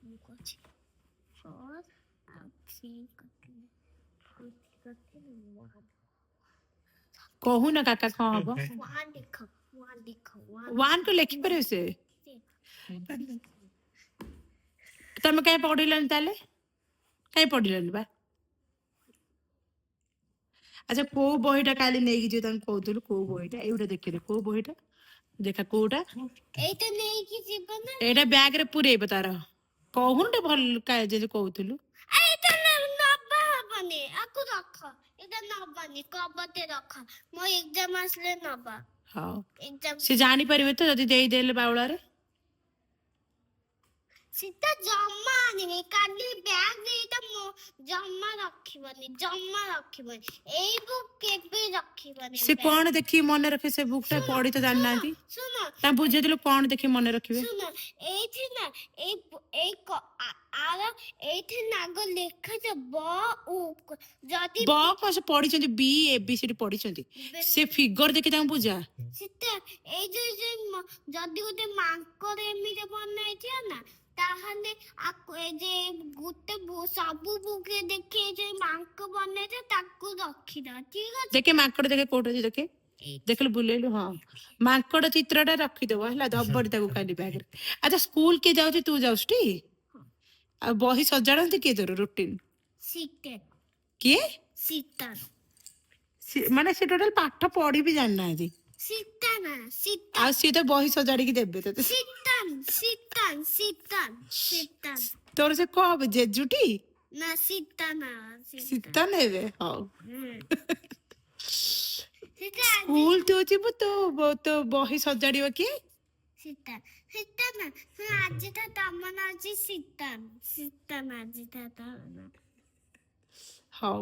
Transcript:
ମୁଁ କହୁଛି, ଫୋର୍ ଆଉ ଥ୍ରୀ କରିଥିଲି, ଥ୍ରୀ କରିଥିଲି, ୱାନ୍। କହୁନ କାକା, କଣ ହବ? ୱାନ୍ ଲେଖ, ୱାନ୍ ଲେଖ, ୱାନ୍। ୱାନ୍ କୁ ଲେଖିପାରିବ ସେ? ତମେ କାହିଁ ପଢିଲନି ତାହେଲେ? କାହିଁ ପଢିଲନି ବା? ଆଚ୍ଛା, କୋଉ ବହିଟା କାଲି ନେଇକି ଯିବ ତାଙ୍କୁ କହୁଥିଲୁ? କୋଉ ବହିଟା? ଏଇଟା ଦେଖିଦେ, କୋଉ ବହିଟା ଦେଖା, କୋଉଟା? ଏଇଟା ନେଇକି ଯିବ ନା? ଏଇଟା ବ୍ୟାଗ ରେ ପୁରେଇବ ତାର। କହୁନୁ ଟିକେ ଭଲ ଯେମିତି କହୁଥିଲୁ। ଏଇଟା ନବା ହବନି, ଆକୁ ରଖ। ଏଇଟା ନବାନି, କବଟେ ରଖ, ମୋ ଏକ୍ଜାମ ଆସିଲେ ନବା। ହଉ। ଏକ୍ଜାମ। ସେ ଜାଣିପାରିବେ ତ ଯଦି ଦେଇଦେଲେ ବାଉଳାରେ? ସୀତା ଜମା ଆଣିବି କାଲି ବ୍ୟାଗ। ଏଇଟା ମୁଁ ଜମା ରଖିବନି, ଜମା ରଖିବନି। ଏଇ ବୁକ୍ କେବେ ରଖିବନି। ସେ କଣ ଦେଖିକି ମନେ ରଖିବେ? ସେ ବୁକ୍ ଟା ପଢି ତ ଜାଣିନାହାନ୍ତି। ଶୁଣ। ତାଙ୍କୁ ବୁଝେଇଥିଲୁ, କଣ ଦେଖିକି ମନେ ରଖିବେ? ଶୁଣ, ଏଇଠି ନା ଏଇ ଆର ଏଇଠି ନାଗ ଲେଖାଛ ବ ଉ ଯଦି ବ କଣ ସେ ପଢିଛନ୍ତି? ବି ଏ ବି ସି ଡି ପଢିଛନ୍ତି। ସେ ଫିଗର ଦେଖି ତାଙ୍କୁ ବୁଝା। ସୀତା, ଏଇ ଯୋଉ ଯଦି ଗୋଟେ ମାଙ୍କଡ ଏମିତି ବନେଇଥିବ ନା, ତାହେଲେ ଆକୁ ଏ ଯେ ଗୋଟେ ସବୁ ବୁକ୍ ରେ ଦେଖି ଯୋଉ ମାଙ୍କ ବନେଇଥିବ, ତାକୁ ରଖିଦବା, ଠିକ ଅଛି? ଦେଖେ, ମାଙ୍କଡ ଦେଖେ, କୋଉଠି ଅଛି ଦେଖେ। ଦେଖିଲୁ, ବୁଲେଇଲୁ। ହଁ, ମାଙ୍କଡ ଚିତ୍ରଟା ରଖିଦବ, ହେଲା? ଦବନି ତାକୁ କାଲି ବ୍ୟାଗରେ। ଆଚ୍ଛା, ସ୍କୁଲ କିଏ ଯାଉଛି? ତୁ ଯାଉଛୁ ଟି? ଆଉ ବହି ସଜାଡ଼ନ୍ତି କିଏ ତୋର ରୁଟିନ? ସୀତା। କିଏ? ସୀତା। ମାନେ ସେ ଟୋଟାଲ ପାଠ ପଢି ବି ଜାଣିନାହାନ୍ତି। ସୀତା ନା ସୀତା। ଆଉ ସିଏ ତ ବହି ସଜାଡିକି ଦେବେ ତତେ? ସୀତା, ସୀତା, ସୀତା, ସୀତା। ତୋର ସେ କଣ ହବ, ଜେଜୁଟି? ନା, ସୀତା ନା ସୀତା। ସୀତା ନେବେ, ହଉ। ସୀତା ଆଜି ସ୍କୁଲ ତୁ ଯିବୁ, ତୋ ବହି ସଜାଡିବ କିଏ? ସୀତା, ସୀତା ନା। ଶୁଣ, ଆଜି ତ ତମ ନାଁ ଅଛି ସୀତା, ସୀତା ନା, ଆଜି ତ ତମ ନାଁ। ହଉ।